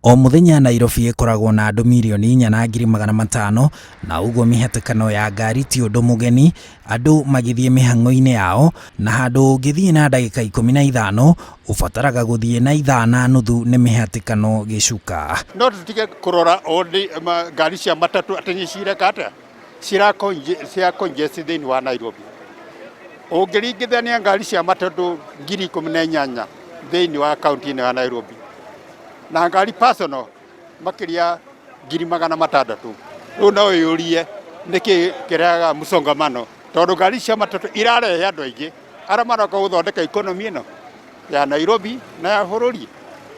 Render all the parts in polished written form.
O mũthenya Nairobi ĩkoragwo na andũ 4,500,000 na ũguo mĩhatĩkano ya ngari ti ũndũ mũgeni, andũ magĩthiĩ mĩhang'o-inĩ yao, na handũ ũngĩthiĩ na ndagĩka 15 ũbataraga gũthiĩ na ithaa na nuthu nĩ mĩhatĩkano gĩcuka. No tũtige kũrora ngari cia matatũ atĩ nĩ cireka atĩa, cira congest thĩinĩ wa Nairobi. Ũngĩringithania ngari cia matatũ 18,000 thĩinĩ wa kaunti ĩno ya Nairobi na ngari personal makĩria 600,000, rĩu no wĩyũrie nĩkĩ kĩrehaga msongamano, tondũ ngari cia matatũ irarehe andũ aingĩ arĩa maroka gũthondeka economy ĩno ya Nairobi na ya bũrũri.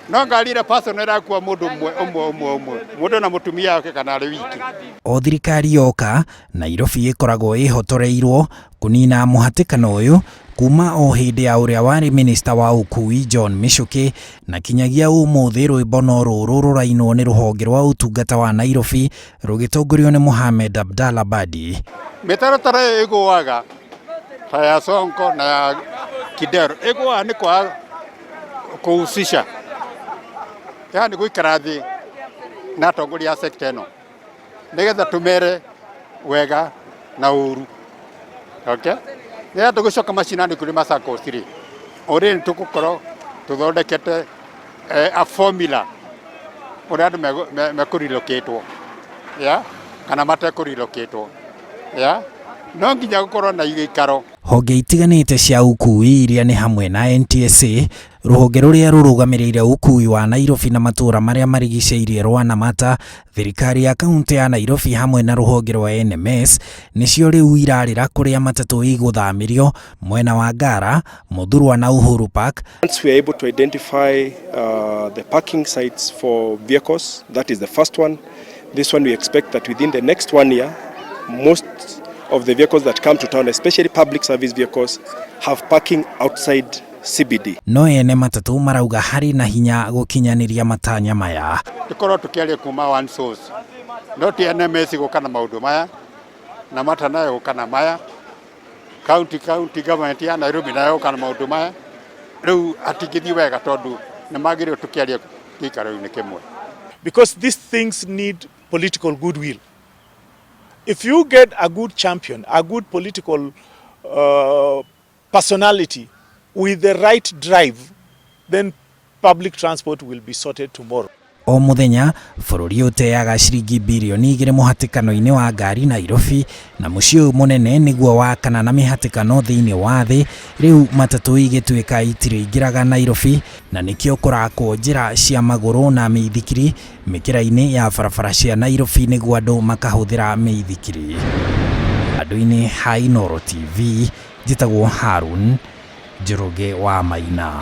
No ngari ĩrĩa personal ĩrakua mũndũ ũmwe ũmwe ũmwe ũmwe, mũndũ na mũtumia wake kana arĩ wiki. O thirikari yoka, Nairobi ĩkoragwo ĩhotoreirwo kũnina mũhatĩkano ũyũ kuma o hĩndĩ ya ũrĩa warĩ minista wa ũkui John Michuki, na kinyagia ũmũthĩ rwĩmbo no rũrũ rũrainwo nĩ rũhonge rwa ũtungata wa Nairobi rũgĩtongorio nĩ Mohamed Abdallah Badi. Mĩtaratara ĩyo ĩgũaga ta ya Sonko na ya Kidero ĩgũaga nĩ kwaga kũhusisha, yani gũikara thĩ na atongoria a sector ĩno nĩgetha tũmere wega na ũru. Okay? Rĩrĩa tũgũcoka macinani kũrĩ ma SACCOS rĩ, already nĩ tũgũkorwo tũthondekete a formula ũrĩa andũ mekũrilokĩtwo, yeah? Kana matekũrilokĩtwo, yeah? No nginya gũkorwo na gĩikaro. Honge itiganĩte cia ũkui iria nĩ hamwe na NTSA, rũhonge rũrĩa rũrũgamĩrĩire ũkui wa Nairobi na matũũra marĩa marigicĩirie rwa Namata, thirikari ya kaunti ya Nairobi hamwe na rũhonge rwa NMS nĩcio rĩu irarĩra kũrĩa matatũ igũthamĩrio mwena wa Ngara, Muthurwa na Uhuru Park. Once we are able to identify the parking sites for vehicles, that is the first one. This one we expect that within the next 1 year, most of the vehicles that come to town, especially public service vehicles, have parking outside CBD. No ene matatũ marauga harĩ na hinya gũkinyanĩria matanya maya. Tũkorwo tũkĩaria kuma one source, no ti NMS gũka na maũndũ maya, na mata nayo gũka na maya, county government ya Nairobi nayo gũka na maũndũ maya. Rĩu hatingĩthiĩ wega tondũ nĩ magĩrĩirwo tũkĩaria gĩikaro-inĩ kĩmwe. Because these things need political goodwill. If you get a good champion, a good political personality with the right drive, then public transport will be sorted tomorrow. O mũthenya bũrũri ũteaga ciringi 2 birioni mũhatĩkano-inĩ wa ngari Nairobi, na mũciĩ ũyũ mũnene nĩguo wa kana na mĩhatĩkano thĩinĩ wa thĩ. Rĩu matatũ igĩtuĩka itirĩingĩraga Nairobi, na nĩkĩo kũrakwo njĩra cia magũrũ na mĩithikiri mĩkĩra-inĩ ya barabara cia Nairobi nĩguo andũ makahũthĩra mĩithikiri. Andũ-inĩ ha Inooro TV, njĩtagwo Harun Njoroge wa Maina.